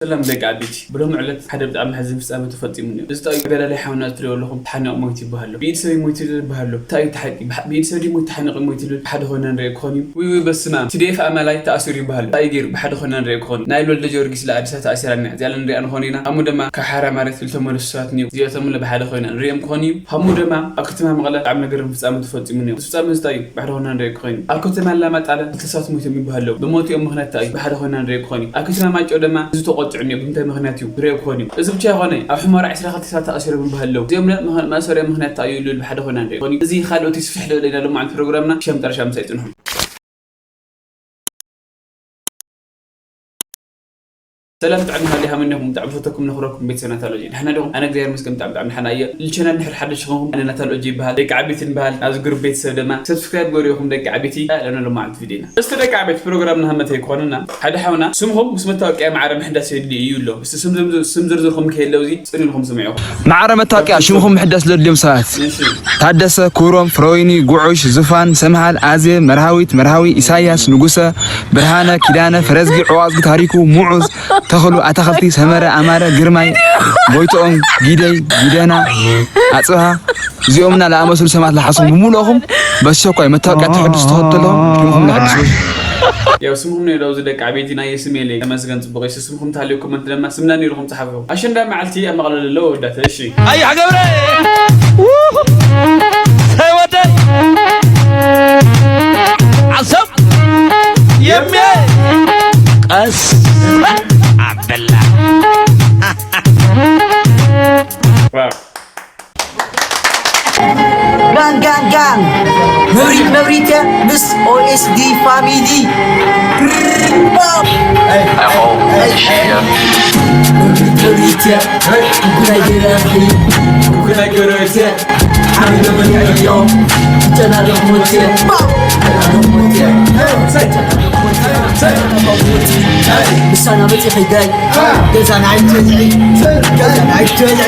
ሰላም ደቂ ዓበይቲ፣ ብሎሚ ዕለት ሓደ ብጣዕሚ መሕዝን ፍጻመ ተፈጺሙ እኒኦ። እዚ እንታይ እዩ? ተጋዳላይ ሓውና እትሪእዎ ኣለኹም ተሓኒቑ ሞይቱ ይበሃል ኣሎ። ብኢድ ሰብ እዩ ሞይቱ ይበሃል ኣሎ። እንታይ እዩ እቲ ሓቂ? ብሓ-፣ ብኢድ ሰብ ድዩ ሞይቱ ተሓኒቑ ሞይቱ ዝብል ብሓደ ኮይና ንሪኦ ክኾን እዩ። ውይ ውይ በስመ ኣብ። ቲ ዲ ኤፍ ኣማላይ ተኣሲሩ ይበሃል ኣሎ። እንታይ እዩ ገይሩ? ብሓደ ኮይና ንሪኦ ክኾን እዩ። ናይ ወልደ ጊዮርጊስ ለኣዲሳ ተኣሲራ እኒኣ። እዚኣ ንሪኣ ንኾን ኢና። ከምኡ ድማ ካብ ሓራ መሬት ክልተ መለስታት እኒኦ። እዚኣቶም ለ ብሓደ ኮይና ንሪኦም ክኾን እዩ። ከምኡ ድማ ኣብ ከተማ መቐለ ብጣዕሚ መገረሚ ፍጻመ ተፈጺሙ እኒኦ። እዚ ፍጻመ እዚ እንታይ እዩ? ብሓደ ኮይና ንሪኦ ክኾን እዩ። ኣብ ከተማ ኣላማጣ ለ ክልተ ሰባት ሞይቶም ይበሃል ኣሎ። ብሞቲኦም ምኽንያት እንታይ እዩ? ብሓደ ኮይና ንሪኦ ክኾን እዩ። ኣብ ከተማ ማይጨው ድማ እዚ ተቖጢዑ እኒኦ። ብምንታይ ምኽንያት እዩ? ንሪኦ ክኾን እዩ። እዚ ብቻ ይኾነ፣ ኣብ ሑመራ ዕስራ ክልተ ሰባት ተኣሲሮም ይበሃል ኣሎ። እዚኦም ለ ምኽ-፣ መእሰሪኦም ምኽንያት እንታይ እዩ? ልብል ብሓደ ኮይና ንሪኦ ክኾን እዩ። እዚ ካልኦት ይስፍሕ ልብል ኢና ሎማዓንቲ ፕሮግራምና። ሽም ጠርሻ ምሳይ ጽንሑ። ሰላም ጥዕና ሃሊ ሃመኒኹም ብጣዕሚ ፈተኩም ነኽረኩም ቤተሰብ ናታሎጂ። ደሕና ዲኹም? ኣነ እግዚኣብሔር ይመስገን ብጣዕሚ ብጣዕሚ ደሕና እየ። ልቸናል ድሕር ሓደሽ ኹንኩም ኣነ ናታሎጂ ይበሃል። ደቂ ዓበይቲ ንበሃል። ኣብዚ ግሩፕ ቤተሰብ ድማ ሰብስክራይብ ገሪኹም ደቂ ዓበይቲ። ለነ ሎማዓንቲ ቪዲዮና። እስቲ ደቂ ዓበይቲ ፕሮግራምና ሃመተ ይኮንና። ሓደ ሓውና ስምኹም ምስ መታወቂያ ማዕረ ምሕዳስ የድልዩ እዩ ኣሎ። እስቲ ስም ዝም-፣ ስም ዝርዝርኩም ከየለው እዚ ጽን ኢልኩም ስምዑ። ማዕረ መታወቂያ ሽምኹም ምሕዳስ ለድልዮም ሰባት። እሺ። ታደሰ፣ ክብሮም፣ ፍረወይኒ፣ ጉዑሽ፣ ዙፋን፣ ሰምሃል፣ ኣዜብ፣ መርሃዊት፣ መርሃዊ፣ ኢሳያስ፣ ንጉሰ፣ ብርሃነ፣ ኪዳነ፣ ፈረዝጊ፣ ዐዋዝጊ፣ ታሪኩ፣ ሙዑዝ፣ ተኽሉ፣ ኣታኽልቲ፣ ሰመረ፣ ኣማረ፣ ግርማይ፣ ጎይትኦም፣ ጊደይ፣ ጊደና፣ ኣጽብሃ፣ እዚኦምና ለኣመሰሉ ሰባት ለሓስቡ ብምልኦም በስቸኳይ መታወቂያ ተሐድሱ ተኸተልኹም ሽምኹም ለሐድሱ። ያው ስምኹም ነው የለው እዚ ደቂ ዓበይቲ ናይ ስም የለይ። ተመስገን ጽቡቕ እዩ። ስምኹም እንተሃልዩ ኮመንት ድማ ስምና ነይርኩም ጸሓፉ። ኣሸንዳ መዓልቲ ኣብ መቐለ ለለው ወዳተ። እሺ። ኣይ ሓገብረ! ሰይ ወደይ! ዓሰብ! የሜ! ቀስ! ኣበላ! ዋው። ጋን ጋን ጋን መብሪት መብሪት ምስ ኦኤስዲ ፋሚሊ ምሳና መፂ ከይዳይ ገዛና ኣይትበልዒ ገዛና ኣይትበልዒ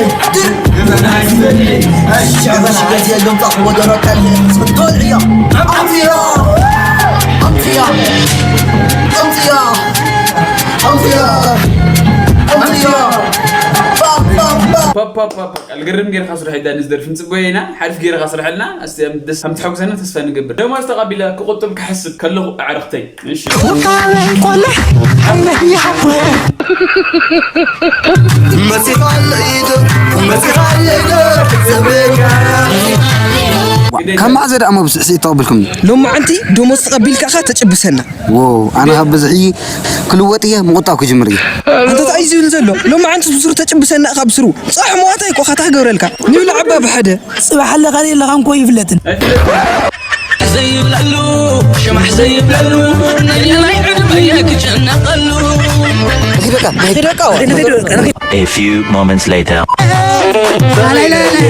ፓፕ ፓፕ ፓፕ ቃል ግርም ጌርካ ስራሕ ይዳን ዝደርፊ ንጽበዮ ኢና። ሓሪፍ ጌርካ ስርሐልና። እስቲ ደስ ከም ትሐጉሰና ተስፋ ንገብር። ደሞዝ ተቐቢለ ክቑጥብ ክሕስብ ከለኹ ኣዕርኽተይ። እሺ። ካብ መዓዘ ደኣ መብዝሒ ስዒት ተቐቢልኩም? ሎማዓንቲ ደሞዝ ተቐቢልካ ኢኻ ተጭብሰና። ዎ ኣነ ካብ ብዝሒ ክልወጥ እየ ምቑጣብ ክጅምር እየ። ኣንታ እንታይ እዩ ዝብል ዘሎ? ሎማዓንቲ ብስሩ ተጭብሰና ኢኻ ብስሩ። ጻሕ መዋታይ እኮ ኢኻ እንታይ ክገብረልካ? ንብላ ዓባ ብሓደ። ጽባሕ ኣለኻ ደይ ኣለኻ እንኮ ይፍለጥን። ዘይብለሉ ሽማሕ ዘይብለሉ ነየናይ ዕድመየ ክጨነቐሉ ደቃ A few moments later. ሳኺረ እየ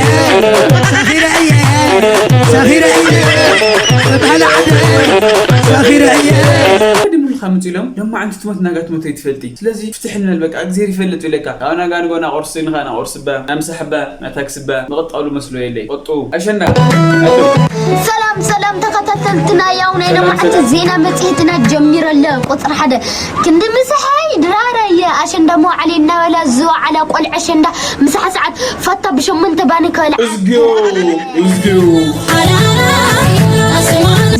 ሳኺረ እየ ሳኺረ እየ ድምልካ ምፅሎም ሎማዓንቲ ትሞት ናጋ ትሞት ኣይትፈልጢ። ስለዚ ፍትሕ ንበል በቃ፣ እግዜር ይፈልጥ ይብለካ። ካብ ናጋ ንጎና ቁርሲ ንኻ ናቁርስባ ናምሳሕባ ናታክስባ መቐጣሉ መስሎ የለይ። ቆጡ ኣሸንዳ ሰላም ሰላም ተኸታተልትና፣ ያው ናይ ሎማዓንቲ ዜና መፅሄትና ጀሚሩ ኣሎ። ቁፅሪ ሓደ ክንዲ ምሳሐይ ድራረየ ኣሸንዳ መዋዕለ እናበላ ዝወዓላ ቆልዐ ኣሸንዳ ምሳሕ ሰዓት ፈታ ብሸሞንተ ባኒ ከበላ እዝግዮ እዝግዮ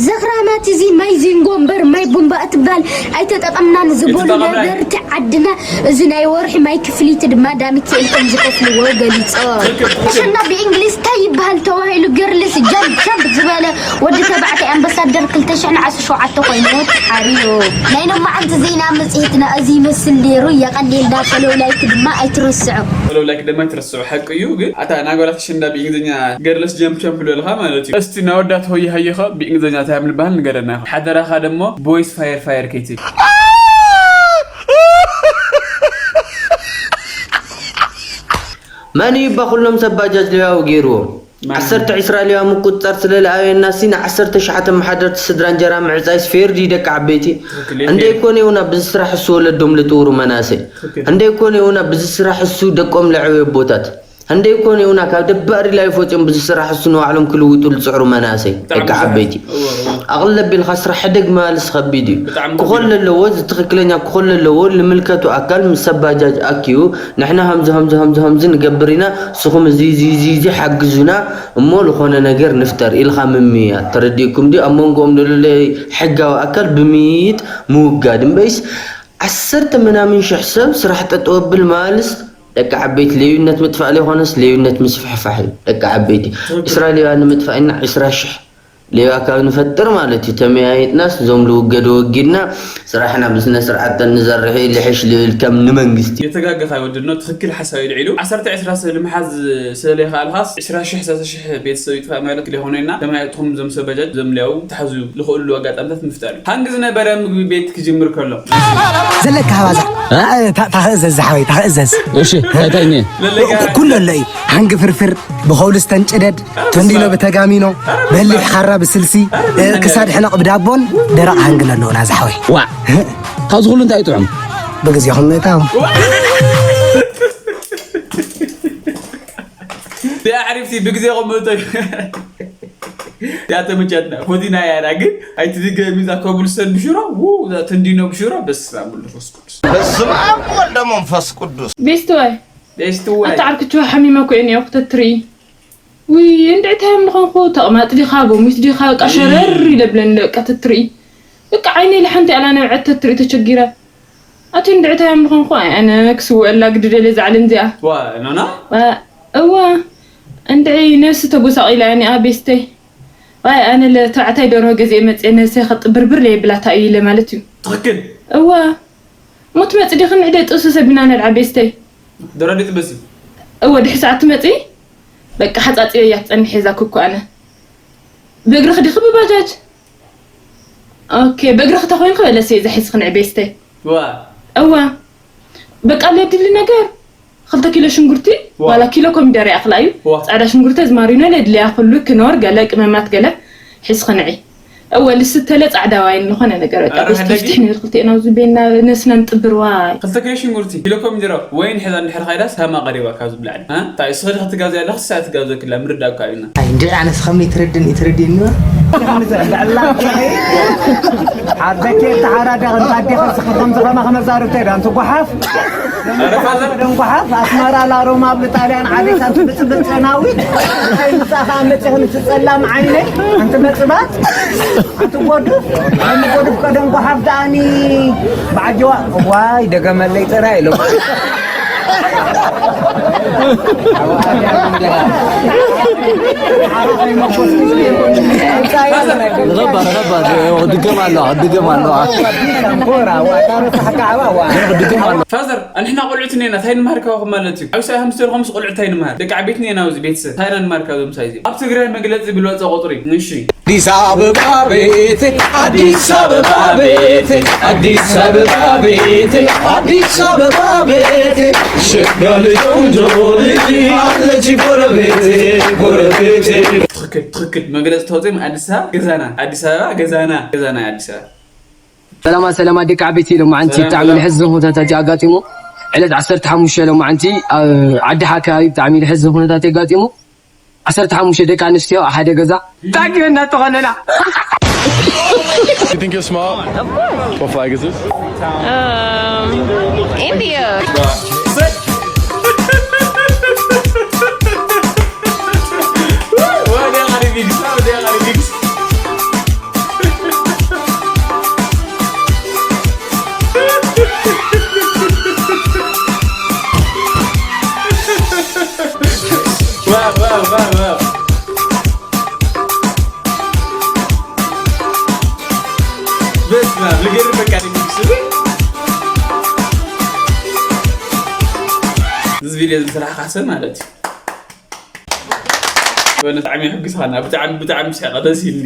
ዝኽራ ናቲ እዚ ማይ ዚንጎ እምበር ማይ ቡምባ እትባል ኣይተጠቐምናን ዝበሉ ነበርቲ ዓድና እዚ ናይ ወርሒ ማይ ክፍሊት ድማ ዳሚካኤል ከም ዝከፍልዎ ገሊጾም። ኣሸንዳ ብእንግሊዝ ታይ ይበሃል ተባሂሉ ገርልስ ጃምፕ ጃምፕ ዝበለ ወዲ ተባዕታይ ኣምባሳደር ክልተ ሽሕን ዓሰርተ ሸውዓተ ኮይኑ ተሓርዩ። ናይ ሎማዓንቲ ዜና መጽሔትና እዚ ይመስል ነይሩ። የቐኔልና። ፈሎው ላይክ ድማ ኣይትረስዑ። ፈሎው ላይክ ድማ ኣይትረስዑ። ሓቂ እዩ ግን ኣታ ናጎላት ኣሸንዳ ብእንግሊዝኛ ገርልስ ጃምፕ ጃምፕ ልበልኻ ማለት እዩ። እስቲ ናወዳት ሆየ ሃየኸ ብእንግሊዝኛ እንታይ ምልባሃል ንገረና ኢኹም። ሓደራኻ ደሞ ቦይስ ፋየር ፋየር ከይትብል። መን እዩ እባ ኩሎም ሰብ ባጃጅ ለያቡ ገይርዎም? ዓሰርተ ዒስራ ለያቡ ምቁጽጻር ስለ ለኣበየና ሲ ንዓሰርተ ኣሽሓት ኣመሓደርቲ ስድራ እንጀራ ምዕጻይስ ፌር ድዩ ደቂ ዓበይቲ? እንደ ይኮነ የውና ብዚ ስራሕ እሱ ወለዶም ልጥውሩ መናእሰይ። እንደ ይኮነ የውና ብዚ ስራሕ እሱ ደቆም ለዕብዩ ኣቦታት። ህንደይ ኮን ይውና ካብ ደባሪ ላይ ፎጭም ብዝስራሕ እሱ ንባዕሎም ክልውጡ ዝፅዕሩ መናእሰይ ደቂ ዓበይቲ ኣቕለብ ኢልካ ስራሕ ሕደግ ማልስ ከቢድ እዩ። ክኾል ኣለዎ፣ እዚ ትኽክለኛ ክኾል ኣለዎ። ልምልከቱ ኣካል ምስ ሰብ ባጃጅ ኣኪቡ ንሕና ሃምዚ ሃምዚ ሃምዚ ሃምዚ ንገብር ኢና፣ ንስኹም እዚ እዚ እዚ እዚ ሓግዙና እሞ ዝኾነ ነገር ንፍጠር ኢልካ ምምያ ተረዲእኩም ድዩ? ኣብ መንጎኦም ዘሎ ሕጋዊ ኣካል ብምይይጥ ምውጋድ እምበይስ ዓሰርተ ምናምን ሽሕ ሰብ ስራሕ ጠጠወብል ማልስ ደቂ ዓበይቲ ለዩነት ምጥፋእ ዘይኮነስ ለዩነት ምስፍሕፋሕ እዩ። ደቂ ዓበይቲ ዕስራ ሌባ ንምጥፋእ ኢና ዕስራ ሽሕ ሌባ ካብ ንፈጥር ማለት እዩ። ተመያይጥናስ እዞም ልውገዱ ወጊድና ስራሕና ብስነ ስርዓት ተንዘርሕ ልሕሽ ልብል ከም ንመንግስቲ። የተጋገኻ ይወድድ ነው። ትኽክል ሓሳብ ይልዒሉ። ዓሰርተ ዕስራ ሰብ ንምሓዝ ስለ ዘይከኣልኻስ ዕስራ ሽሕ ሰላሳ ሽሕ ቤተሰብ ይጥፋእ ማለት ክልኾነ ኢና። ተመያይጥኹም እዞም ሰብ በጃጅ እዞም ሊያው ተሓዙ ልኽእሉ ኣጋጣምታት ምፍጣር እዩ። ሃንግ ዝነበረ ምግቢ ቤት ክጅምር ከሎ ዘለካ ሃባዛ ታእዘዝ ዝሓወይ ታእዘዝ እሺ እንታይ እንታይ እኒአ ኩሉ ኣሎ እዩ። ሃንግ ፍርፍር ብኸውልስተን ጭደድ ተንዲኖ ብተጋሚኖ በሊሕ ሓራ ብስልሲ ክሳድ ሕነቕ ብዳቦን ደረቕ ሃንግ ኣለና ዝሓወይ። ዋ ካብዚ ኩሉ እንታይ ጥዑም ብግዜኹም ምእታው ያ ዓሪፍቲ ብግዜኹም ምእታው ያ ተመቻትና ፎቲና ያራ ግን ኣይትድገሚ እዛ ኮብልስተን ብሽሮ ው እዛ ተንዲኖ ብሽሮ በስመ አብ ወወልድ ወመንፈስ ቅዱስ። በስመ አብ ወወልድ ወመንፈስ ቅዱስ። ቤስትዋይ ቤስትዋይ ኣታ ዓርክችዋ ሓሚመ እኮ እየ እኒኦ ክተትርኢ ውይ እንድዒ ታዮም ንኾንኩ ተቕማጥ ዲኻ ጎሚት ዲኻ በቃ ሸረር ኢለ ብለኒ በቃ ተትርኢ በቃ ዓይነይ ኢለ ሓንቲ ኣላ ነብዐት ተትርኢ ተቸጊረ ኣቲ እንድዒ ታዮም ንኾንኩ ኣይ ኣነ ክስውአላ ግዲ ደልየ እዛ ዓለም እዚኣ ዋ ኖና እዋ እንድዒ ነብሲ ተጎሳቒላ እያ ኒኣ ቤስተይ ዋይ ኣነ ለ ተባዕታይ ደርሆ ገዚኤ መፅየ ነብሰይ ከጥብርብር ለየብላታ እዩ ኢለ ማለት እዩ ትኽክል እዋ ሞት መፅእ ዲኽን ዕደ ጥብሲ ሰቢና ነልዓ ቤስተይ ደራዲ ጥበሲ እወ ድሕሪ ሰዓት ትመፅእ በቃ ሓፃፂበያ ትፀንሕ እዛ ኩኩ ኣነ ብእግርኺ ዲኺ ብባጃጅ ኦኬ ብእግርኺ ተኾይንኪ በለሲ እዛ ሒዝኺ ንዒ ቤስተይ ዋ እወ በቃ ለድሊ ነገር ክልተ ኪሎ ሽንጉርቲ ዋላ ኪሎ ኮሚደረ ይኣኽላ እዩ ፃዕዳ ሽንጉርቲ ኣዝማሪኖ ለድልያ ኩሉ ክኖር ገለ ቅመማት ገለ ሒዝኺ ንዒ እወ ልስተለ ፃዕዳ ዋይን ዝኾነ ነገር በቃ ብስቲ ፍትሒ ንብል ክልቲኤና ኣብዚ ቤና ነስና ንጥብር ዋይ ክልተ ኪሎ ሽንጉርቲ ኪሎ ኮሚደረ ወይን ሒዛ እንድሕር ካይዳ ሳማ ቀሪባ ካብ ዝብላዕ እንታይ እስኺ ዲኺ ትጋብዝያ ኣለኺ ንሳ ትጋብዘክላ ምርዳእ እኳ ኣብና ኣይ እንድዒ ኣነስ ኸምኒ ትረድን ይትረድን ንዋ ዓበኬ ተሓራዳ ከምታ ኣዴኻ ስኻ ከምዚ ኸማ ከመዛርብተ ዳን ትጓሓፍ ደንጓሓፍ ኣስመራ ላሮማ ኣብ ጣልያን ዓዴታት ብፅብፅ ናዊት እንታይ ምሳኻ መፅኽን ትፀላም ዓይነይ ኣንቲ መፅባት ኣንቲ ጎዱፍ ኣንቲ ጎዱፍ ከደንጓሓፍ ደኣኒ ብዓጀዋ ዋይ ደገመለይ ጥራይ ኢሎም ንኸባድ ንኸባድ ድገም ኣለዋ ድገም ኣለዋ ድገም ኣለዋ ፋዘር ኣንሕና ቆልዑት እኔና እንታይ ንመሃር ካባኹም ማለት እዩ ዓብሳይ ሃምስተር ኾምስ ቆልዑት እንታይ ንመሃር ደቂ ዓቤት እኔና ኣብዚ ቤተሰብ እንታይ ኢና ንመሃር ካብዞም ሳይዚ ኣብ ትግራይ መግለፂ ብልወፀ ቁፅሪ እሺ አዲስ አበባ ቤቴ አዲስ አበባ ቤቴ አዲስ አበባ ቤቴ አዲስ አበባ ቤቴ ሸጋ ልጅ ቆንጆ ልጅ አለች ጎረቤቴ ጎረቤቴ። ትኽክል ትኽክል መግለፂ ተውፅም ኣዲስ አበባ ገዛና ኣዲስ አበባ ገዛና ገዛና ኣዲስ አበባ። ሰላማ ሰላማ ደቂ ዓበይቲ ሎማዓንቲ ብጣዕሚ ልሕዝን ኩነታት ኣጋጢሙ ዕለት ዓሰርተ ሓሙሽተ ሎማዓንቲ ኣብ ዓዲ ሓ ከባቢ ብጣዕሚ ልሕዝን ኩነታት ኣጋጢሙ ዓሰርተ ሓሙሽተ ደቂ ኣንስትዮ ኣብ ሓደ ገዛ ታኪበን እናተኾለላ። You think you're smart? What flag is this? Um, India. እዚ ቪድዮ ዝስራሕካ ሰብ ማለት እዩ ብጣዕሚ የሕጉስኻና ብጣዕሚ ብጣዕሚ ስሕቐ ደስ ኢልኒ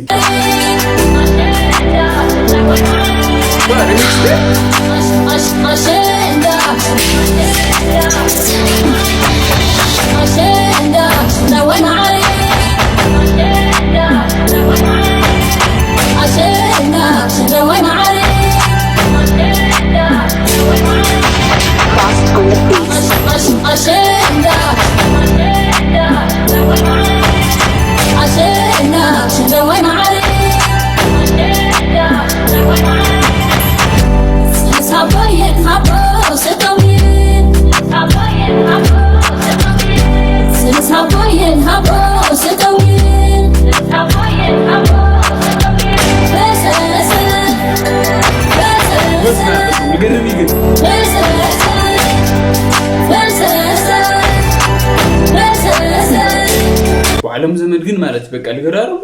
ሎም ዘመድ ግን ማለት በቃ ልገራርሙ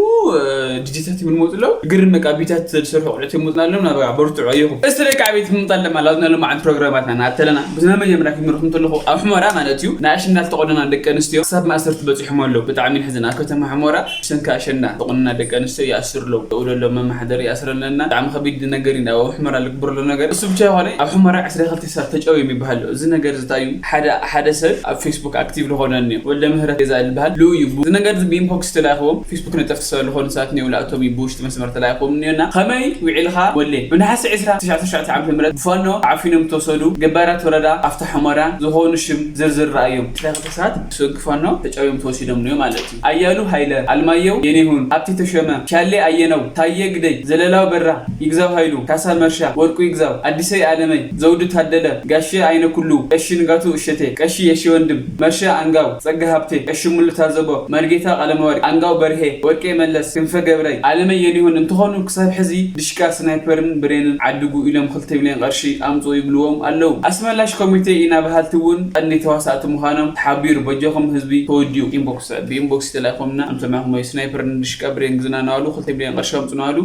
ድጅታት ይምልመጡ ኣለዉ። ግርም በቃ ቢታት ዝሰርሑ ቆልዑት ይመጡና ኣለዉ። ና በቃ በርትዑ ኣየኹም። እስቲ ደቂ ዓበይቲ ምምጣ ኣለማ ላዝና ሎም ዓን ፕሮግራማትና ናተለና ብዝና መጀመርያ ክምርኹም ተለኹ ኣብ ሕመራ ማለት እዩ ንኣሽና ዝተቆደና ደቂ ኣንስትዮ ክሳብ ማእሰርቲ በፂሖም ኣለዉ። ብጣዕሚ ንሕዝን ኣብ ከተማ ሕመራ ብሰንካ ኣሸንዳ ተቆነና ደቂ ኣንስትዮ ይኣስር ኣለዉ። ደውለሎም መመሓደሪ ይኣስረለና። ብጣዕሚ ከቢድ ነገር እዩ ኣብ ሕመራ ልግብር ኣሎ ነገር እሱ ብቻ ይኾነ ኣብ ሕመራ ዕስራ ክልተ ሰባት ተጨውዮም ይበሃል ኣሎ። እዚ ነገር ዝታዩ ሓደ ሓደ ሰብ ኣብ ፌስቡክ ኣክቲቭ ዝኾነ እኒኦ ወልደ ምህረት ገዛ ዝበሃል ልኡ እዩ። እዚ ነገር እዚ ብኢንቦክስ ተላእኽዎም ፌስቡክ ነጠፍቲ ሰብ ዝኾኑ ሰባት እኒኦ ልኣቶም እዩ ብውሽጢ መስመር ተላእኽዎም እኒኦና ከመይ ውዒልኻ ወሌ ብነሓሰ ዕስራ ትሽዓተ ዓመተ ምህረት ብፋኖ ዓፊኖም ተወሰዱ ገባራት ወረዳ ኣፍታ ሕመራ ዝኾኑ ሽም ዝርዝር ረኣዮም ዕስራ ክልተ ሰባት ብሰንኪ ፋኖ ተጨውዮም ተወሲዶም እኒኦ ማለት እዩ። ኣያሉ ሃይለ፣ ኣልማየው የኔሁን፣ ሃብቴ ተሾመ፣ ሻሌ ኣየነው፣ ታየ ግደይ፣ ዘለላው በራ፣ ይግዛው ሃይሉ፣ ካሳ መርሻ፣ ወርቁ ይግዛው፣ ኣዲሰይ ኣለመይ፣ ዘውዱ ታደለ፣ ጋሼ ኣይነ ኩሉ፣ ቀሺ ንጋቱ እሸቴ፣ ቀሺ የሺ ወንድም፣ መርሻ ኣንጋው፣ ጸጋ ሃብቴ፣ ቀሺ ሙሉ ታዘቦ፣ መርጌታ ቀለመወርቅ፣ ኣንጋው በርሄ፣ ወርቄ መለስ፣ ክንፈ ገብረይ፣ ኣለመይ የኔሁን እንትኾኑ ክሳብ ሕዚ ድሽቃ ስናይፐርን ብሬንን ዓድጉ ኢሎም ክልተ ሚልዮን ቅርሺ ኣምጽኡ ይብልዎም ኣለዉ። ኣስመላሽ ኮሚቴ ኢና በሃልቲ እውን ቀንዲ ተዋሳእቲ ምዃኖም ተሓቢሩ። በጃኹም ህዝቢ ተወዲኡ። ኢንቦክስ ብኢንቦክስ ተላኢኾምና ኣምሰማኹም ወይ ስናይፐር ንድሽቃ ብሬን ግዝና ናሉ ክልተ ሚልዮን ቅርሺ ኣምፁ ናሉ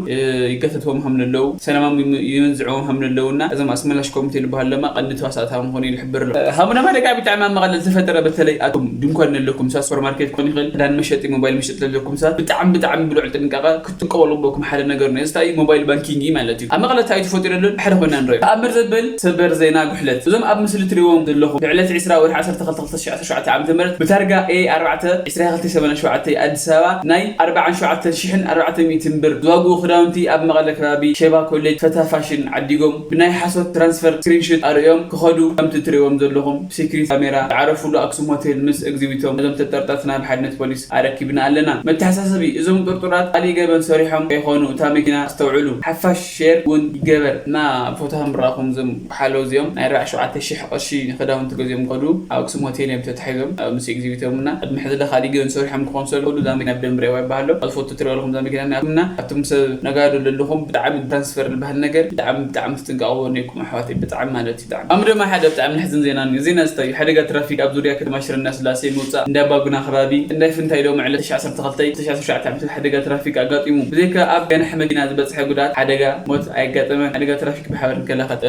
ይገተትዎም ሃም ነለዉ ሰላማም ይመንዝዕዎም ሃም ነለዉና እዞም ኣስመላሽ ኮሚቴ ዝበሃል ለማ ቀንዲ ተዋሳእቲ ሃም ምኾኑ ይልሕብር ኣሎ። ሃሙና ማደጋ ብጣዕሚ ኣብ መቐለ ዝተፈጠረ በተለይ ኣቶም ድንኳን ነለኩም ሳ ሱፐርማርኬት ክኾን ይኽእል ክዳን መሸጢ ሞባይል መሸጢ ዘለኩም ሳ ብጣዕሚ ብጣዕሚ ብልዑል ጥንቃቐ ክትጥቀበሉ ግበኩም ሓደ ነገር ነው። እዚ ታይ ሞባይል ባንኪንግ ማለት እዩ። ኣብ መቐለ ታይ ተፈጢሩ ኣሎ ሓደ ኮይና ንሪኦ። ተኣምር ዘብል ሰበር ዜና ጉሕለት። እዞም ኣብ ምስሊ ትሪእዎም ዘለኹም ብዕለት ዕስራ ወርሒ ዓሰርተ ክልተ ክልተ ሺሕ ዓሰርተ ሸውዓተ ዓመተ ምህረት ብታርጋ ኤ ኣርባዕተ ዕስራ ክልተ ሰማንያ ሸውዓተ ኣዲስ ኣበባ ናይ ኣርባዓን ሸውዓተን ሽሕን ኣርባዕተ ሚእትን ብር ዝዋግኡ ክዳውንቲ ኣብ መቐለ ከባቢ ሼባ ኮሌጅ ፈታ ፋሽን ዓዲጎም ብናይ ሓሶት ትራንስፈር ስክሪንሹት ኣርእዮም ክኸዱ ከምቲ ትሪእዎም ዘለኹም ብሴኩሪቲ ካሜራ ዝዓረፉሉ ኣክሱም ሆቴል ምስ ኤግዚቢቶም ነዞም ተጠርጠርቲ ናብ ሓድነት ፖሊስ ኣረኪብና ኣለና። መተሓሳሰቢ፣ እዞም ጥርጡራት ካሊእ ገበን ሰሪሖም ከይኾኑ እታ መኪና ኣስተውዕሉ። ሓፋሽ ሼር እውን ይገበር እና ፎቶ ከም ርኣኹም እዞም ሓለው እዚኦም ናይ ኣርባዓ ሸውዓተ ሽሕ ቅርሺ ንክዳውንቲ ገዚኦም ከዱ ኣብ ኣክሱም ሆቴል እዮም ተታሒዞም ኣብ ምስ ኤግዚቢቶም እና ቅድሚ ሕዚ ለ ካሊእ ገበን ሰሪሖም ክኾኑ ሰሉ እዛ መኪና ብደንብ ሬዋ ይበሃሎ ኣብ ፎቶ ትሪኦ ኣለኹም እዛ መኪና ናትና ኣብቶም ሰብ ነጋዶ ዘለኹም ብጣዕሚ ትራንስፈር ዝበሃል ነገር ብጣዕሚ ብጣዕሚ ትጥንቀቕዎ ነይኩም ኣሕዋተይ ብጣዕሚ ማለት እዩ። ኣም ድማ ሓደ ብጣዕሚ ንሕዝን ዜና እዩ። ዜና ዝታይ ሓደጋ ትራፊክ ኣብ ዙርያ ከተማ ሽረ እንዳስላሴ ምውፃእ እንዳባጉና ከባቢ እንዳይ ፍንታይ ሎም ዕለት ዓሰርተ ክልተ ዓሰርተ ሸውዓተ ዓመት ሓደጋ ትራፊክ ኣጋጢሙ። ብዘይካ ኣብ ገንሒ መኪና ዝበፅሐ ጉድኣት ሓደጋ ሞት ኣየጋጠመን። ሓደጋ ትራፊክ ብሓበር ንከላኸል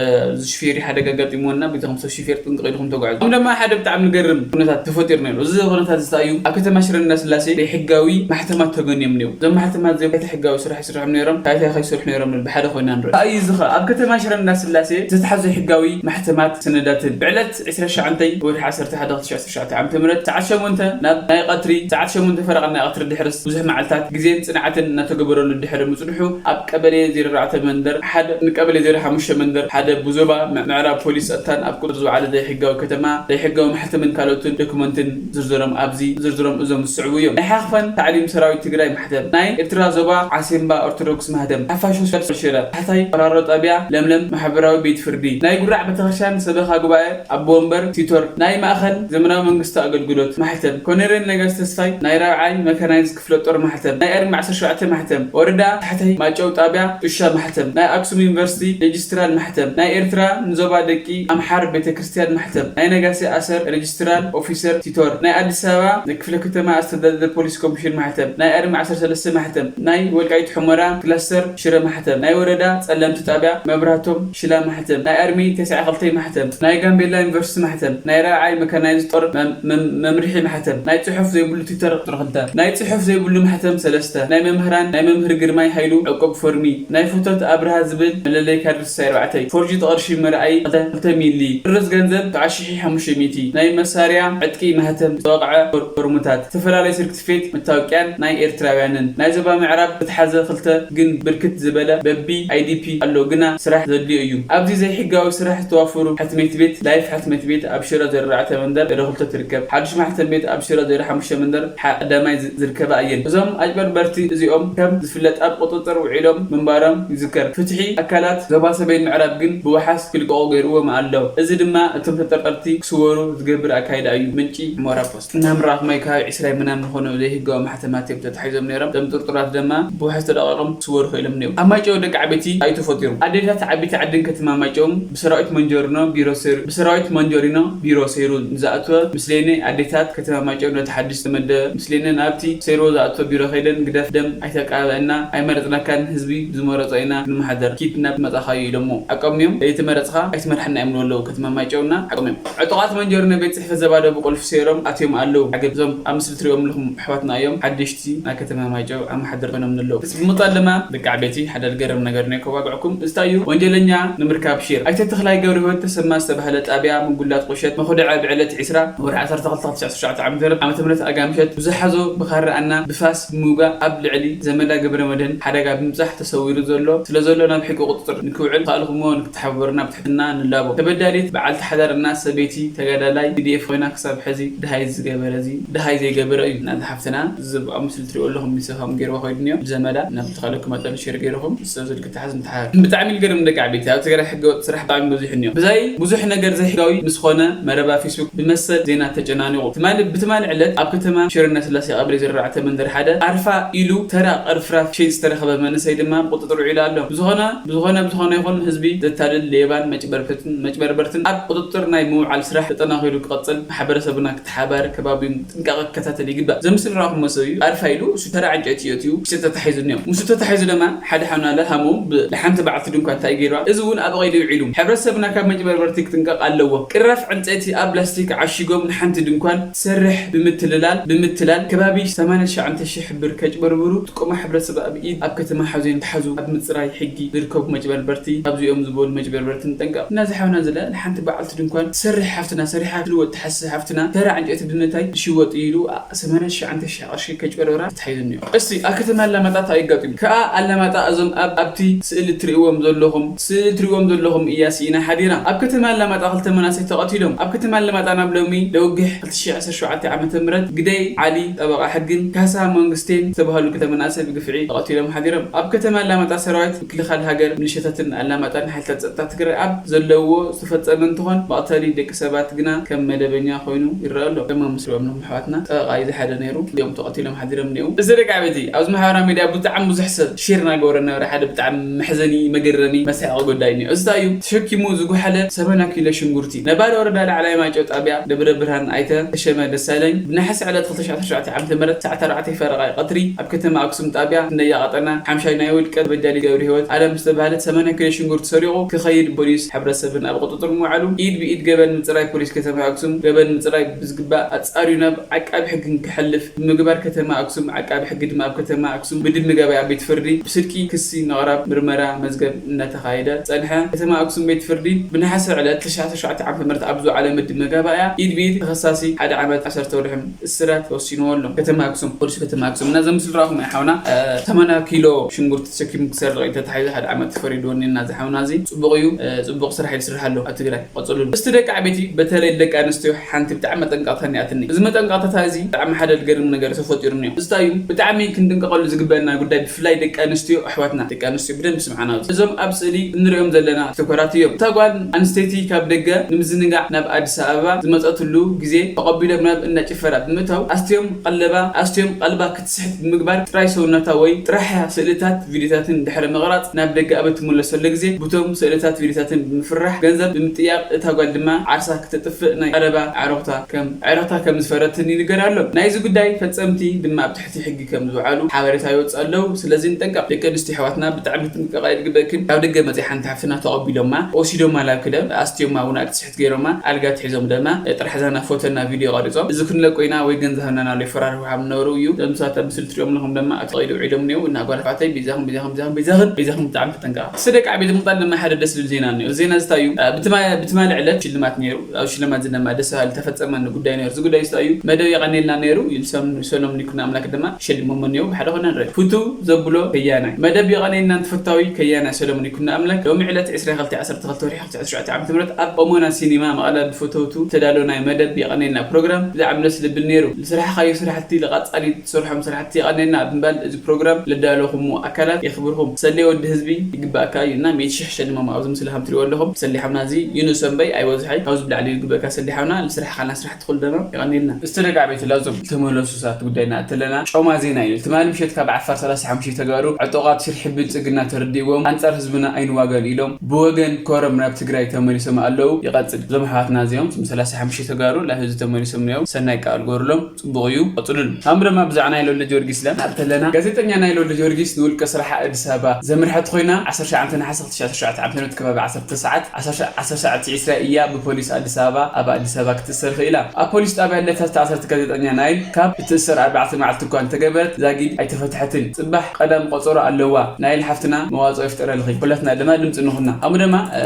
ዝሽፌሪ ሓደጋ ኣጋጢሙና። ብዚኹም ሰብ ሽፌር ጥንቅቕ ኢልኩም ተጓዕዙ። ኣም ድማ ሓደ ብጣዕሚ ዝገርም ኩነታት ተፈጢሩ ነይሩ። እዚ ኩነታት ዝታይ እዩ ኣብ ከተማ ሽረ እንዳስላሴ ዘይሕጋዊ ማሕተማት ተገንዮም ነይሩ። እዞም ማሕተማት ዘይሕጋዊ ስራሕ ይስርሖም ነይሮም። ታይታይ ከይሰርሑ ነይሮም ብሓደ ኮይና ንርኢ። ኣይ እዚ ኸ ኣብ ከተማ ሽረ እንዳስላሴ ዝተታሕዘ ዘይሕጋዊ ማሕተማት ሰነዳትን ብዕለት ዕስራ ሸዓንተይ ወርሒ ዓሰርተ ሓደ ክልተ ሺሕ ዓሰርተ ሸውዓተ ዓመተ ምህረት ሰዓት ሸሞንተ ናብ ናይ ቀትሪ ሰዓት ሸሞንተ ፈረቓ ናይ ቀትሪ ድሕርስ ብዙሕ መዓልታት ግዜን ጽንዓትን እናተገበረሉ ድሕሪ ምጽንሑ ኣብ ቀበሌ ዜሮ ኣርባዕተ መንደር ሓደ ንቀበሌ ዜሮ ሓሙሽተ መንደር ሓደ ብዞባ ምዕራብ ፖሊስ ጸጥታን ኣብ ቁጽሪ ዝወዓለ ዘይሕጋዊ ከተማ ዘይሕጋዊ ማሕተምን ካልኦትን ዶክመንትን ዝርዝሮም ኣብዚ ዝርዝሮም እዞም ዝስዕቡ እዮም። ናይ ሓኽፈን ታዕሊም ሰራዊት ትግራይ ማሕተም፣ ናይ ኤርትራ ዞባ ዓሴምባ ኦርቶዶክስ ማህተም፣ ሓፋሽ ሆስፒታል ሽረ፣ ታሕታይ ቆራሮ ጣብያ ለምለም ማሕበራዊ ቤት ፍርዲ፣ ናይ ጉራዕ ቤተክርስትያን ሰበኻ ጉባኤ ኣቦ ወንበር ቲቶር፣ ናይ ማእኸል ዘመናዊ መንግስቲ ኣገልግሎት ማሕተም፣ ኮነሬል ነጋሽ ተስፋይ ናይ ራብዓይ መካናይዝ ክፍለ ጦር ማሕተም፣ ናይ ኤርሚ ዓሰርተ ሸውዓተ ማሕተም፣ ወረዳ ታሕታይ ማጨው ጣብያ ጡሻ ማሕተም፣ ናይ ኣክሱም ዩኒቨርሲቲ ሬጅስትራል ማሕተም፣ ናይ ኤርትራ ንዞባ ደቂ ኣምሓር ቤተክርስትያን ማሕተም፣ ናይ ነጋሲ ኣሰር ሬጅስትራል ኦፊሰር ቲቶር፣ ናይ ኣዲስ ኣበባ ክፍለ ከተማ ኣስተዳደር ፖሊስ ኮሚሽን ማሕተም፣ ናይ ኣርሚ ዓሰርተ ሰለስተ ማሕተም፣ ናይ ወልቃይት ሑመራ ክላስተር ሽረ ማሕተም፣ ናይ ወረዳ ጸለምቲ ጣብያ መብራህቶም ሽላ ማሕተም፣ ናይ ኣርሚ ተስዓ ክልተ ማሕተም፣ ናይ ጋምቤላ ዩኒቨርሲቲ ማሕተም፣ ናይ ራብዓይ መካናይዝ ጦር መም- መም- መምርሒ ማሕተም፣ ናይ ጽሑፍ ዘይብሉ ትዊተር ቁጽሪ ክልተ፣ ናይ ጽሑፍ ዘይብሉ ማሕተም ሰለስተ፣ ናይ መምህራን ናይ መምህር ግርማይ ሃይሉ ዕቁብ ፎርሚ፣ ናይ ፍቶት ኣብርሃ ዝብል መለለይ ካርድ ስሳይ ኣርባዕተ፣ ፎርጂ ቅርሺ መርኣይ ክልተ ሚሊ፣ ጥርዝ ገንዘብ ተዓሽሒ ሓሙሽተ ሚእቲ፣ ናይ መሳርያ ዕጥቂ ማህተም ዝተወቕዐ ፎርሙታት፣ ዝተፈላለዩ ሰርቲፊኬት መታወቅያን ናይ ኤርትራውያንን ናይ ዞባ ምዕራብ ዝተሓዘ ክልተ ግን ብርክት ዝበለ በቢ ኣይዲፒ ኣሎ ግና ስራሕ ዘድልዮ እዩ። ኣብዚ ዘይሕጋዊ ስራሕ ዝተዋፈሩ ሕትመት ቤት ላይፍ ሕትመት ቤት ኣብ ሽረ ዜሮ ኣርባዕተ መንደር ዜሮ ክልተ ትርከብ። ሓዱሽ ማሕተም ቤት ኣብ ሽረ ዜሮ ሓሙሽተ መንደር ቀዳማይ ዝርከባ እየን። እዞም ኣጭበርበርቲ እዚ እዚኦም ከም ዝፍለጥ ኣብ ቁጽጽር ውዒሎም ምንባሮም ይዝከር። ፍትሒ ኣካላት ዞባ ሰሜን ምዕራብ ግን ብወሓስ ክልቀቑ ገይርዎም ኣሎ። እዚ ድማ እቶም ተጠርጠርቲ ክስወሩ ዝገብር ኣካይዳ እዩ። ምንጪ ሑመራ ፖስት። እናምራኽ ማይ ከባቢ ዕስራ ምናምን ዝኾኑ ዘይህጋዊ ማሕተማት እዮም ተታሒዞም ነይሮም። እቶም ጥርጡራት ድማ ብወሓስ ተለቒቖም ክስወሩ ክኢሎም ነይሩ። ኣብ ማይጨው ደቂ ዓበይቲ ኣይተፈጢሩ። ኣዴታት ዓበይቲ ዓድን ከተማ ማይጨውን ብሰራዊት መንጀሪኖ ቢሮ ሰይሩ ብሰራዊት መንጀሪኖ ቢሮ ሰይሩ ንዝኣተወ ምስሌኔ ኣዴታት ከተማ ማይጨው ነቲ ሓድሽ ዝተመደበ ምስሌኔ ናብቲ ሰይርዎ ዝኣተወ ቢሮ ከይደን ግደፍ ደም ኣይተቃበአና ኣይመረጽናካን ህዝቢ ዝመረጾ ኢና ክንመሓደር ኪድ ናብ መጻኻዩ ኢሎሞ ኣቀምዮም ለይተመረጽኻ ኣይትመርሐና እዮም ንበለው ከተማ ማይጨውና ኣቀምዮም ዕጡቓት መንጀሪኖ ቤት ጽሕፈት ዘባደቡ ቁልፊ ሰይሮም ኣትዮም ኣለዉ። ዓገብ እዞም ኣብ ምስሊ ትሪኦም ኣለኹም ኣሕዋትና እዮም ሓደሽቲ ናይ ከተማ ማይጨው ኣመሓደር ኮይኖም ንለዉ። ምስ ብምቕጻል ድማ ደቂ ዓበይቲ ሓደ ዝገርም ነገር ናይ ከዋግዕኩም እንታይ እዩ? ወንጀለኛ ንምርካብ ሼር። ኣይተ ተኽላይ ገብረህይወት ተሰማ ዝተባህለ ጣብያ ምጉላት ቁሸት መኹድዐ ብዕለት ዕስራ ወርሒ ዓሰርተ ክልተ ክልተ ሺሕ ዓሰርተ ትሽዓተ ዓመተ ምህረት ዓመተ ምህረት ኣጋምሸት ብዝሓዞ ብኻራ ኣና ብፋስ ብምውጋእ ኣብ ልዕሊ ዘመዳ ገብረመድህን ሓደጋ ብምብጻሕ ተሰዊሩ ዘሎ ስለ ዘሎ ናብ ሕጊ ቁጽጽር ንክውዕል ካልኹሞ ንክተሓባበሩና ብትሕትና ንላቦ። ተበዳሊት በዓልቲ ሓዳር እና ሰበይቲ ተጋዳላይ ቲ ዲ ኤፍ ኮይና ክሳብ ሕዚ ድሃይ ዝገበረ እዚ ድሃይ ዘይገበረ እዩ። ናዚ ሓፍትና እዚ ኣብ ምስሊ ትሪኦ ኣለኹም ንሰፋም ገይርዋ ኮይዱ እኒኦ ብዘመዳ ናብ ተኻለኩም መጠን ሼር ገይርኹም ሰብ ዝልክ ተሓዝ ምትሓዝ። ብጣዕሚ ዝገርም ደቂ ዓበይቲ ኣብ ትግራይ ሕገ ወጥ ስራሕ ብጣዕሚ ብዙሕ እኒኦ። ብዛይ ብዙሕ ነገር ዘይሕጋዊ ምስ ኾነ መረባ ፌስቡክ ብመሰል ዜና ተጨናኒቑ። ትማሊ ብትማሊ ዕለት ኣብ ከተማ ሽረ እንዳስላሴ ቀበሌ ዜሮ ኣርባዕተ መንደር ሓደ ኣርፋ ኢሉ ተራ ቅርፍራፍ ሸይጥ ዝተረኸበ መንእሰይ ድማ ብቁፅፅር ውዒሉ ኣሎ። ብዝኾነ ብዝኾነ ብዝኾነ ይኹን ህዝቢ ዘታልል ሌባን መጭበርበርትን መጭበርበርትን ኣብ ቁፅፅር ናይ ምውዓል ስራሕ ተጠናኺሩ ክቐፅል ማሕበረሰብና ክተሓባበር ከባቢኡ ጥንቃቐ ክከታተል ይግባእ። ዘምስል ረኹሞ ሰብ እዩ ኣርፋ ኢሉ እሱ ተራ ዕንጨይቲ እዩ እትዩ ክሽጥ ተታሒዙ እኒኦ። ምስ ተታሒዙ ድማ ሓደ ሓውና ለሃሙ ብሓንቲ በዓልቲ ድንኳን እንታይ ገይርዋ እዚ እውን ኣብ ቐይዲ ውዒሉ። ሕብረተሰብና ካብ መጭበርበርቲ ክጥንቀቕ ኣለዎ። ቅራፍ ዕንፀይቲ ኣብ ላስቲክ ዓሺጎም ንሓንቲ ድንኳን ትሰርሕ ብምትልላል ብምትላል ከባቢ ሰማንያ ትሽዓተ ሺሕ ብር ከጭበርብሩ ጥቁማ ሕብረተሰብ ኣብ ኢድ ኣብ ከተማ ሓውዜን ተሓዙ ኣብ ምፅራይ ሕጊ ዝርከቡ መጭበርበርቲ ኣብዚኦም ዝበሉ መጭበርበርትን ጠንቀቕ። እናዚ ሓውና ዝለ ንሓንቲ በዓልቲ ድንኳን ትሰርሕ ሓፍትና ሰሪሓ ትልወጥ ትሓስስ ሓፍትና ተራ ዕንጨይቲ ብምንታይ ዝሽወጥ ኢሉ ሰማንያ ትሽዓተ ሺሕ ቅርሺ ከጭበርበራ ተታሒዙ እኒኦ። እስቲ ኣብ ከተማ ኣላማጣ እንታይ ኣጋጢሙ? ከኣ ኣላማጣ እዞም ኣብ ኣብቲ ስእሊ ትርእይዎም ዘለኹም ስእሊ ትርእይዎም ዘለኹም እያ ስኢና ሓዲራ። ኣብ ከተማ ኣላማጣ ክልተ መናእሰይ ተቐቲሎም። ኣብ ከተማ ኣላማጣ ናብ ሎሚ ለውግሕ ክልተ ሺሕ ዓሰርተ ሸውዓተ ዓመተ ምህረት ግደይ ዓሊ ጠበቓ ሕግን ካሳ መንግስቴን ዝተባህሉ ክልተ መናእሰይ ብግፍዒ ተቐቲሎም ሓዲሮም። ኣብ ከተማ ኣላማጣ ሰራዊት ምክልኻል ሃገር፣ ሚሊሻታትን ኣላማጣን ሓይልታት ጸጥታ ትግራይ ኣብ ዘለውዎ ዝተፈጸመ እንትኾን መቕተሊ ደቂ ሰባት ግና ከም መደበኛ ኮይኑ ይረአ ኣሎ። ከም ኣብ ምስሎም ኣሕዋትና ጠበቓ እዩ ዝሓደ ነይሩ። እዮም ተቐቲሎም ሓዲሮም እኒአው። እዚ ደቂ ዓበይቲ ኣብዚ ማሕበራዊ ሚድያ ብጣዕሚ ብዙሕ ሰብ ሼር እናገበረ ነበረ። ሓደ ብጣዕሚ መሕዘኒ መገረሚ መሳቂ ጉዳይ እኒኦ። እዚ እንታይ እዩ? ተሸኪሙ ዝጉሓለ ሰማንያ ኪሎ ሽንጉርቲ። ነባሪ ወረዳ ላዕላይ ማይጨው ጣብያ ደብረ ብርሃን ኣይተ ተሸመ ደሳለኝ ብነሓሰ ዕለት ክልተ ሺሕ ዓሰርተ ሸውዓተ ዓመተ ምህረት ሰዓት ኣርባዕተ ፈረቓ ቀትሪ ኣብ ከተማ ኣክሱም ጣብያ ክንደያ ቀጠና ሓምሻይ ናይ ውድቀት በዳሊ ገብረ ህይወት ኣለም ዝተባህለት ሰማንያ ኪሎ ሽንጉርቲ ሰሪቑ ክኸይድ ፖሊስ ሕብረተሰብን ኣብ ቁፅፅር ምውዓሉ ኢድ ብኢድ ገበን ምፅራይ ፖሊስ ከተማ ኣክሱም ገበን ምፅራይ ብዝግባእ ኣፃርዩ ናብ ዓቃቢ ሕጊ ክሕልፍ ብምግባር ከተማ ኣክሱም ዓቃቢ ሕጊ ድማ ኣብ ከተማ ኣክሱም ብድምጋባይ ኣብ ቤት ፍርዲ ብስርቂ ክሲ ምቕራብ ምርመራ መዝገብ እናተኻየደ ፀንሐ። ከተማ ኣክሱም ቤት ፍርዲ ብነሓሰ ዕለት ክልተ ሺሕ ዓሰርተ ሸውዓተ ዓመተ ምህረት ኣብ ዝወዓለ ምድብ መጋባእያ ኢድ ብኢድ ተኸሳሲ ሓደ ዓመት ዓሰርተ ወርሒ እስራት ተወሲንዎ ኣሎ። ከተማ ኣክሱም፣ ፖሊስ ከተማ ኣክሱም። እና ዘምስል ረኣኹም እያ ሓውና፣ እ፣ ሰማንያ ኪሎ ሽንጉርቲ ተሸኪሙ ክሰርቕ እዩ ተታሒዙ ሓደ ዓመት ተፈሪድዎ እኒኦ። እና እዚ ሓውና እዚ ጽቡቕ እዩ፣ እ፣ ጽቡቕ ስራሕ እዩ ዝስራሕ ኣሎ ኣብ ትግራይ። ቀጽሉሉ። እስቲ ደቂ ዓበይቲ፣ በተለይ ደቂ ኣንስትዮ ሓንቲ ብጣዕሚ መጠንቀቕታ እኒኣትኒ። እዚ መጠንቀቕታ እዚ ብጣዕሚ ሓደ ዝገርም ነገር ተፈጢሩ እኒኦ። እዚ እንታይ እዩ? ብጣዕሚ ክንጥንቀቐሉ ዝግበአና ጉዳይ፣ ብፍላይ ደቂ ኣንስትዮ ኣሕዋትና፣ ደቂ ኣንስትዮ ብደንብ ስምዓና። እዞም ኣብ ስእሊ እንሪኦም ዘለና ቲክቶከራት እዮም። እታ ጓል ኣንስተይቲ ካብ ደገ ንምዝንጋዕ ናብ ኣዲስ ኣበባ ዝመጸትሉ ግዜ ተቐቢሎም ናብ እንዳ ጭፈራ ብምእታው ኣስትዮም ቀለባ፣ ኣስትዮም ቀልባ ክትስሕት ብምግባር ጥራይ ሰውነታ ወይ ጥራሕ ስእልታት ቪድዮታትን ድሕሪ ምቕራጽ ናብ ደገ ኣብ እትምለሰሉ ግዜ፣ ብቶም ስእልታት ቪድዮታትን ብምፍራሕ ገንዘብ ብምጥያቕ፣ እታ ጓል ድማ ዓርሳ ክተጥፍእ ናይ ቀረባ ኣዕሩኽታ ከም ኣዕሩኽታ ከም ዝፈረትን ይንገር ኣሎ። ናይዚ ጉዳይ ፈጸምቲ ድማ ኣብ ትሕቲ ሕጊ ከም ዝውዓሉ ሓበሬታ ይወጽእ ኣለዉ። ስለዚ ንጠንቀቕ። ደቂ ኣንስትዮ ኣሕዋትና ብጣዕሚ ክትጥንቀቓ እዩ ዝግበእክን። ካብ ደገ መጺኣ ሓንቲ ሓፍትና ተቐቢሎማ፣ ወሲዶማ ናብ ክለብ፣ ኣስትዮማ እውን ኣብ ትስሕት ገይሮማ፣ ኣልጋ ኣትሒዞም ደማ፣ ጥራሕ ዛና ፎቶና ቪድዮ ቀሪጾም፣ እዚ ክንለቆ ኢና ወይ ገንዘብ ሃብና እናበሉ ይፈራርሑ ከም ዝነበሩ እዩ። እዞም ሰባት ኣብ ምስሊ ትሪኦም ኣለኹም ደማ ኣብ ተቐይዲ ውዒሎም እኒአው። እና ጓል ኣሕዋተይ፣ ቤዛኹም፣ ቤዛኹም፣ ቤዛኹም፣ ቤዛኹም፣ ቤዛኹም ብጣዕሚ ተጠንቀቓ። እስቲ ደቂ ዓበይቲ ምቕጻል ድማ ሓደ ደስ ዝብል ዜና እኒኦ። እዚ ዜና እዚ እንታይ እዩ? እ፣ ብትማ-፣ ብትማሊ ዕለት ሽልማት ነይሩ። ኣብ ሽልማት እዚ ድማ ደስ በሃሊ ተፈጸመኒ ጉዳይ ነይሩ። እዚ ጉዳይ እዚ እንታይ እዩ? መደብ የቐኔልና ነይሩ። ሰም-፣ ሰሎሞን ይኩኖ ኣምላክ ድማ ሸሊሞሞ እኒኦ። ብሓደ ኮይና ንርኢ። ፍቱው ዘብሎ ከያናይ። መደብ የቐኔልና ተፈታዊ ከያናይ ሰሎሞን ይኩኖ ኣምላክ ሎሚ ዕለት ዕስራ ክልተ ዓሰርተ ክልተ ወርሒ ክልተ ሺሕ ዓሰርተ ሸውዓተ ዓመተ ምህረት ኣብ ኦሞና ሲኒማ መቐለ ብፈተውቱ ዝተዳለወ ናይ መደብ የቐኔልና ፕሮግራም ብጣዕሚ ደስ ዝብል ነይሩ። ዝሰራሕኻዮ ስራሕቲ፣ ንቐጻሊ ትሰርሖም ስራሕቲ የቐኔልና። ምባል እዚ ፕሮግራም ለዳለኹም ኣካላት የኽብርኹም። ሰሌ ወዲ ህዝቢ ይግባእካ እዩ እና ሚእቲ ሽሕ ሸሊሞም ኣብዚ ምስሊ ከም ትሪእዎ ኣለኹም። ሰሌ ሓውና እዚ ዩኑስ እምበይ ኣይበዝሐይ ካብዚ ብላዕሊ ይግበእካ ሰሌ ሓውና ንስራሕ ካና ስራሕ ትኽእል ደማ ይቐኒልና። እስቲ ደቂ ዓበይቲ ላዞም ተመለሱ ሳት ጉዳይ ንኣተለና ጮማ ዜና እዩ። ትማሊ ምሸት ካብ ዓፋር ሰላሳ ሓሙሽተ ተጋሩ ዕጡቓት ሽርሒ ብልጽግና ተረዲእዎም ኣንጻር ህዝብና ኣይንዋጋን ኢሎም ብወገን ኮረም ናብ ትግራይ ተመሊሶም ኣለዉ። ይቐጽል። እዞም ኣሕዋትና እዚኦም እዞም ሰላሳ ሓሙሽተ ተጋሩ ናብ ህዝቢ ተመሊሶም እዮም። ሰናይ ቃል ጎርሎም ጽቡቕ እዩ። ቀጽሉሉ። ኣምብረማ ብዛዕባ ናይ ሎለ ጊዮርጊስ ለ ንኣተለና ጋዜጠኛ ናይ ሎለ ጊዮርጊስ ንውልቀ ስራሓ ኣዲስ ኣበባ ዘምርሐት ኮይና ዓሰርተ ትሽዓተ ነሓሰ ክልተ ሺሕ ዓሰርተ ሸውዓተ ዓመተ ምህረት ከባቢ ዓሰርተ ሰዓት ዓሰርተ ሰዓት ዕስራ እያ ብፖሊስ ኣዲስ ኣበባ ኣብ ኣዲስ ኣበባ ክትእሰር ክኢላ። ኣብ ፖሊስ ጣብያ ለታ ዝተኣሰረት ጋዜጠኛ ናይል ካብ እትእሰር ኣርባዕተ መዓልቲ እኳ እንተገበረት ዛጊድ ኣይተፈትሐትን። ጽባሕ ቀዳም ቆጸሮ ኣለዋ። ናይል ሓፍትና መዋጽኦ ይፍጠረልኺ። ኩላትና ድማ ድምጺ ንኹና። ኣሙ ድማ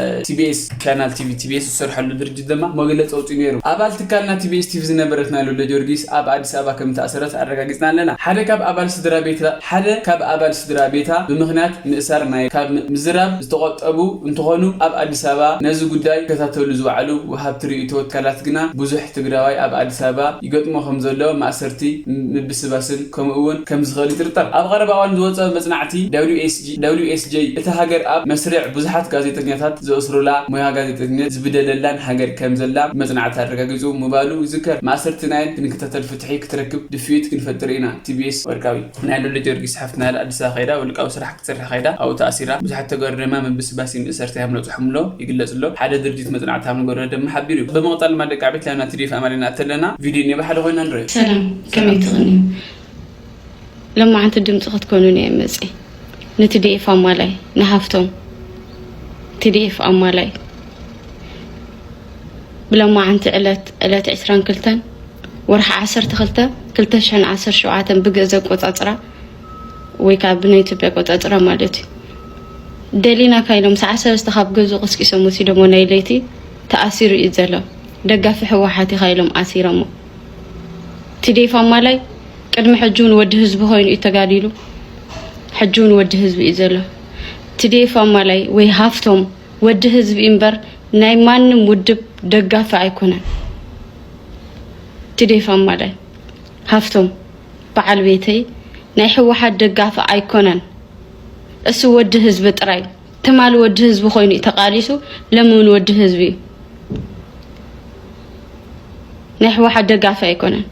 ቲቢኤስ ቻናል ቲቪ ቲቢኤስ ዝሰርሐሉ ድርጅት ድማ መግለጺ ኣውጺኡ ነይሩ። ኣባል ትካልና ቲቢኤስ ቲቪ ዝነበረት ናይ ሎለ ጊዮርጊስ ኣብ ኣዲስ ኣበባ ከም ዝተኣሰረት ኣረጋጊጽና ኣለና። ሓደ ካብ ኣባል ስድራ ቤታ ሓደ ካብ ኣባል ስድራ ቤታ ብምኽንያት ምእሳር ናይ ካብ ምዝራብ ዝተቆጠቡ እንትኾኑ ኣብ ኣዲስ ኣበባ ነዚ ጉዳይ ይከታተሉ ዝወዓሉ ወሃብቲ ርእይቶ ትካላት ግና ብዙሕ ትግራዋይ ኣብ ኣዲስ ኣበባ ይገጥሞ ከም ዘሎ ማእሰርቲ ምብስባስን ከምኡ እውን ከም ዝኽእል ይጥርጠር። ኣብ ቀረባ እዋን ዝወፀ መፅናዕቲ ደብሊው ኤስ ጂ እቲ ሃገር ኣብ መስርዕ ብዙሓት ጋዜጠኛታት ዘእስሩላ ሞያ ጋዜጠኝነት ዝብደለላን ሃገር ከም ዘላ መፅናዕቲ ኣረጋጊፁ ምባሉ ይዝከር። ማእሰርቲ ናይል ክንከታተል ፍትሒ ክትረክብ ድፍኢት ክንፈጥር ኢና። ቲቢኤስ ወርቃዊ ናይ ሉሊ ጊዮርጊስ ሓፍትና ኣዲስ ኣበባ ከይዳ ውልቃዊ ስራሕ ክትሰርሕ ከይዳ ኣብኡ ተኣሲራ። ብዙሓት ተጋሩ ድማ ምብስባስ ምእሰርታ ከም ዝበፅሖምሎ ይግለጽ ኣሎ። ሓደ ድርጅት መጽናዕቲ ከም ዝገበረ ድማ ሓቢሩ እዩ። ብምቕጻል ድማ ደቂ ዓበይቲ ላይና ቲዲኤፍ ኣማሊና እተለና ቪድዮ እኒኦ ብሓደ ኮይና ንርኢ። ሰላም ከመይ ትቕንዩ? ሎማዓንቲ ድምፂ ክትኮኑኒ እየ መፂ ንቲዲኤፍ ኣማላይ ንሃፍቶም ቲዲኤፍ ኣማላይ ብሎማዓንቲ ዕለት ዕለት ዕስራን ክልተን ወርሒ ዓሰርተ ክልተ ክልተ ሽሕን ዓሰርተ ሸውዓተን ብግእዝ ኣቆፃፅራ ወይ ከዓ ብናይ ኢትዮጵያ ኣቆፃፅራ ማለት እዩ። ደሊናካ ኢሎም ሰዓት ሰለስተ ካብ ገዝኡ ቀስቂሶም ወሲዶሞ ናይ ለይቲ ተኣሲሩ እዩ ዘሎ። ደጋፊ ህወሓት ኢኻ ኢሎም ኣሲሮሞ። ቲዴፍ ኣማላይ ቅድሚ ሕጂ እውን ወዲ ህዝቢ ኮይኑ እዩ ተጋዲሉ። ሕጂ እውን ወዲ ህዝቢ እዩ ዘሎ። ቲዴፍ ኣማላይ ወይ ሃፍቶም ወዲ ህዝቢ እምበር ናይ ማንም ውድብ ደጋፊ ኣይኮነን። ቲዴፍ ኣማላይ ሃፍቶም በዓል ቤተይ ናይ ህወሓት ደጋፊ ኣይኮነን። እሱ ወዲ ህዝቢ ጥራይ ትማሊ ወዲ ህዝቢ ኮይኑ እዩ ተቃሊሱ ለሚ እውን ወዲ ህዝቢ እዩ። ናይ ህወሓት ደጋፊ ኣይኮነን።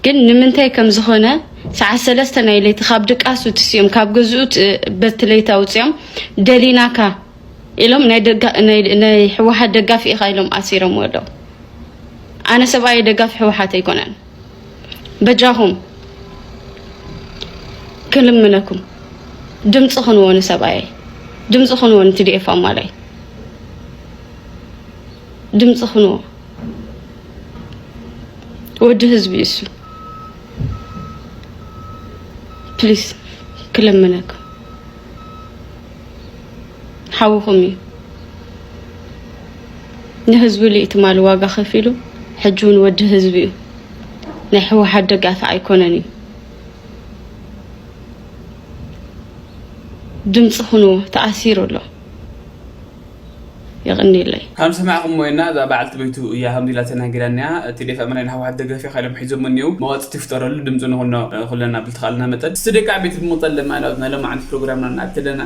ግን ንምንታይ ከም ዝኾነ ሰዓት ሰለስተ ናይ ለይቲ ካብ ድቃሱ ትስዮም ካብ ገዝኡ በቲ ለይቲ ኣውፅኦም ደሊናካ ኢሎም ናይ ህወሓት ደጋፊ ኢኻ ኢሎም ኣሲሮም ኣለዉ። ኣነ ሰብኣየ ደጋፊ ህወሓት ኣይኮነን። በጃኹም ክልምነኩም ድምፂ ክንዎ ንሰብኣየ ድምፂ ክንዎ ንቲዲኤፍ ኣማላይ ድምፂ ክንዎ ወዲ ህዝቢ እሱ ፕሊስ ክልምነኩም ሓውኹም እዩ። ንህዝቢ ኢሉ እዩ ትማሊ ዋጋ ከፊሉ፣ ሕጂ እውን ወዲ ህዝቢ እዩ። ናይ ህወሓት ደጋፊ ኣይኮነን እዩ። ድምፂ ኩንዎ፣ ተኣሲሩ ኣሎ። የቐንየለይ። ከም ዝሰማዕኹምዎ ኢና እዛ በዓልቲ ቤቱ እያ ከምዚ ኢላ ተናጊራና እያ። እቲ ዴፍ ኣመናይ ንህወሓት ደገፍ ኢኻ ኢሎም ሒዞሞ እኒው መዋፅቲ ይፍጠረሉ ድምፂ ንኹኖ ኩለና ብልተኻልና መጠን እስቲ ደቂ ዓበይቲ ብምቕፃል ለማእናት ናይ ሎማዓንቲ ፕሮግራምና ንኣትለና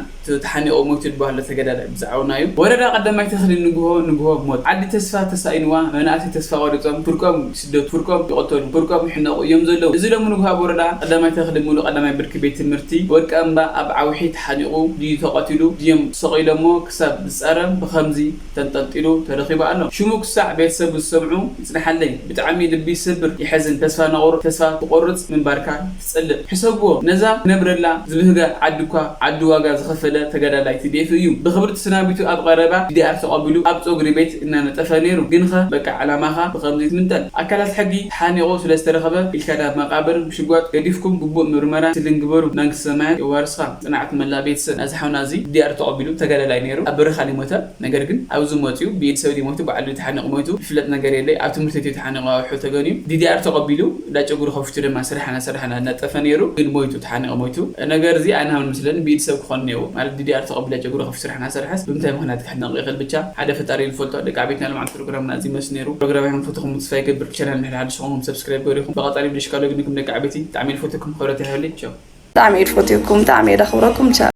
ተሓኒቑ ሞይቱ ዝበሃሎ ተገዳላይ ብዛዕባና እዩ። ወረዳ ቀዳማይ ተኽሊ ንግሆ ንግሆ ሞት። ዓዲ ተስፋ ተሳኢንዋ፣ መናእሰይ ተስፋ ቆሪጾም ፍርቆም ይስደቱ፣ ፍርቆም ይቐተሉ፣ ፍርቆም ይሕነቑ እዮም ዘለዉ። እዚ ሎሚ ንግሆ ኣብ ወረዳ ቀዳማይ ተኽሊ ሙሉ ቀዳማይ ብርኪ ቤት ትምህርቲ ወርቂ ኣምባ ኣብ ዓውሒ ተሓኒቑ ድዩ ተቐቲሉ ድዮም ሰቒሎሞ ክሳብ ዝጸረም ብኸምዚ ተንጠልጢሉ ተረኺቡ ኣሎ። ሽሙ ክሳዕ ቤተሰቡ ዝሰምዑ ይጽንሓለይ። ብጣዕሚ ልቢ ይሰብር፣ የሕዝን። ተስፋ ነቑር-፣ ተስፋ ትቖርጽ ምንባርካ ትጸልእ። ሕሰብዎ፣ ነዛ ክነብረላ ዝብህጋ ዓዲ እኳ ዓዲ ዋጋ ዝኸፈለ ተጋዳላይ ቲዲኤፍ እዩ። ብኽብሪ ተሰናቢቱ ኣብ ቐረባ ዲዲኣር ተቐቢሉ ኣብ ጸጉሪ ቤት እናነጠፈ ነይሩ። ግንኸ በቃ ዕላማኻ ብኸምዚ ትምንጠል። ኣካላት ሕጊ ተሓኒቑ ስለ ዝተረኸበ ኢልካ ናብ መቓብር ምሽጓጥ ገዲፍኩም ግቡእ ምርመራ ስልን ግበሩ። መንግስተ ሰማያት የዋርስካ። ጽንዓት መላእ ቤተሰብ ናይዚ ሓውና እዚ ዲዲኣር ተቐቢሉ ተጋዳላይ ነይሩ። ኣብ በረኻ ድዩ ሞተ? ነገር ግን ኣብዚ መፂኡ ብኢድ ሰብ ድዩ ሞይቱ ባዕሉ ድዩ ተሓኒቑ ሞይቱ ዝፍለጥ ነገር የለይ። ኣብ ትምህርቲ ቤት እዩ ተሓኒቑ ኣውሑ ተገንዩ ዲዲኣር ተቐቢሉ እንዳ ጨጉሩ ከፊቱ ድማ ስራሕ እናሰርሐ እናነጠፈ ነይሩ። ግን ሞይቱ ተሓኒቑ ሞይቱ። ነገር እዚ ኣይናምን ምስለኒ ብኢድ ሰብ ክኾን ነይሩ ማለት ዲዲኣር ተቐቢሉ እንዳ ጨጉሩ ከፊቱ ስራሕ እናሰርሐስ ብምንታይ ምኽንያት ክሕነቕ ይኽእል? ብቻ ሓደ ፈጣሪ እዩ ዝፈልጦ። ደቂ ዓበይትና ሎማዓንቲ ፕሮግራምና እዚ ይመስል ነይሩ። ፕሮግራም ይኹን ፈትኹም ተስፋ ይገብር። ቻናል ምሕዳር ሓድሽ ዝኾንኩም ሰብስክራይብ ገሪኹም ብቐፃሊ ብደሽካሎ ግን ከም ደቂ ዓበይቲ ብጣዕሚ ዝፈትኩም ክብረት ይሃበለይ። ቻው። ብጣዕሚ እየ ዝፈትየኩም፣ ብጣዕሚ እየ ዘኽብረኩም። ቻው።